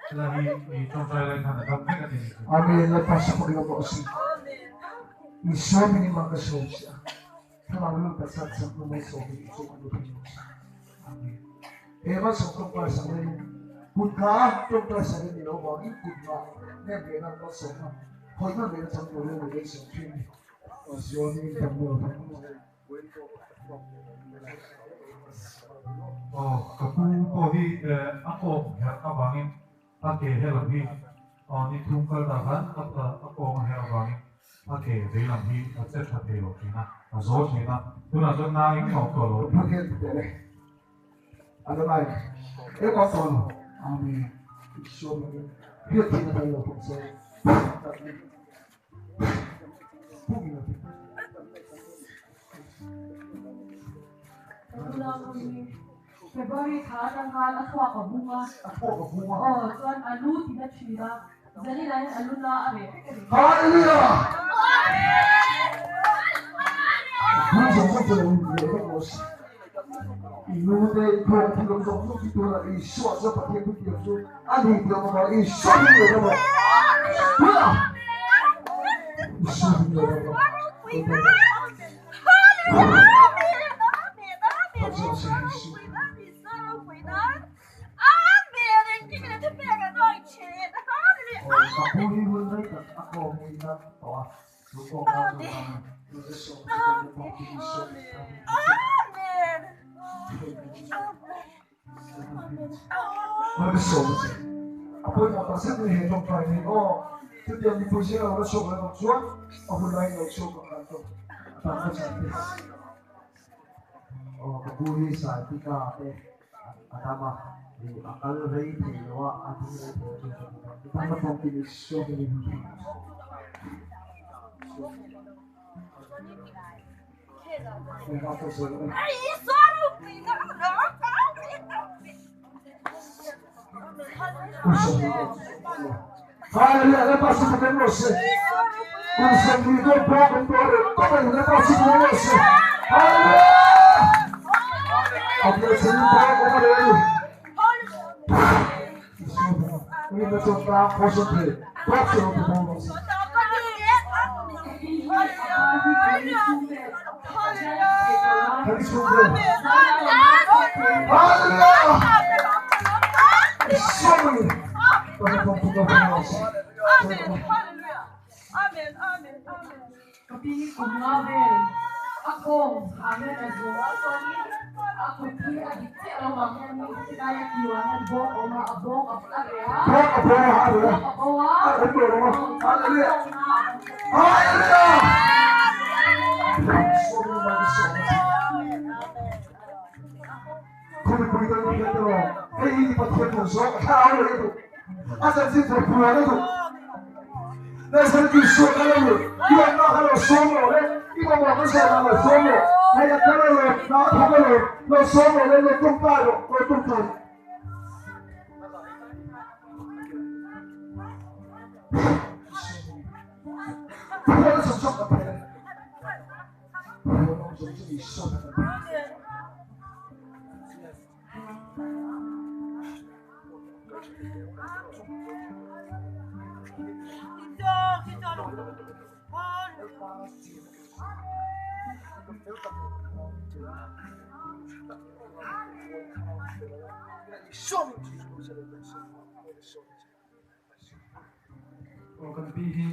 Helai hi i tawngtai lai khan a dam vek a ni chu. Amen Lalpa support lo pawh si. Isua min in ka sawm si a. Thlarau lut ta chan chan nu mai sawm in chu kan thei lo si. Amen. He ma sawm tawngtai sak le kut ka tawngtai sak ni lo wang in kut nga nem ve nan ma sawm na. Hoi na ve na chang lo le le sawm thin ni. Isua min in tam lo. Aw ka pu pawh hi a kawng herh avangin a ke helam hi aw ni thum kal ta khan a kawng a herh avangin a ke veilam hi a che tha thei lo thin a, a zawl thin a, tunah chuan nang engmah awm tawh lo. Pathian teh le Adonai engmah awm tawh lo Amen Isua hmingin hriat thihna tel lo pawh se February thla atang khan a thluak a bung a. A thluak a bung a. Aw chuan a lu tina thin a, zanin ah hian a lu na a reh vek a ni. Hallelujah! Bung zawng zawng chu lo in reh vek rawh se. I lu te i thluak thil awm zawng zawng chu tunah Isua chuan Pathian thutiam chu a ni tih awm a, Isua hming leh rawh. Tunah Isua hming leh rawh. A pawimawh tak zet mai he tawngtai hi aw. Chutiang mipui zing a lo la chhuak leh bawk chuan a hun laiin lo chhuak ang kan tawng a tam ka chan te. Aw ka pu hi Saitika te a dam a, ih a kal rei thei lo a, a ding rei thei lo chu ka ti dam. Dam a tawng tih ni suam in in Hallelujah, Lalpa si Pathian rawh se. Kum 20 dawn pawh kan tuar reng tawp a ni, Lalpa si Pathian rawh se. Hallelujah! Pathian sin pawh awm a reh a ni. Rinna chuan tlang pawh sawn thei, tawp se lo ti bawk rawh se. Kan chhung vel. Hallelujah! Sorry. Ka pi kum nga vel a khawng ah hian a zawh a chuanin a kut hi a dik chiah lo vang hian mi helai a kiu ah hian bawng a awm a, a bawng a a reh a. Bawng a bawng a a reh a. Bawng a bo a. A awm lo a. Hallelujah. Hallelujah. Khumipui kan ni hian erawh hei hi Pathian kan zawng a thlarau leh a duh a chanchin thar phuan a duh Nazareth Isua kha lo lut i awmna kha lo sawm rawh le i mamawh kan zawhna lo sawm rawh hei a kal a lo hna a thawk a lo lo sawm rawh le lo tawngtai rawh lo tawngtai rawh Phuan a chawk chawk kan thei a ni. Phuan awm zawng chu Isua kha kan thei. Aw kan pi hi.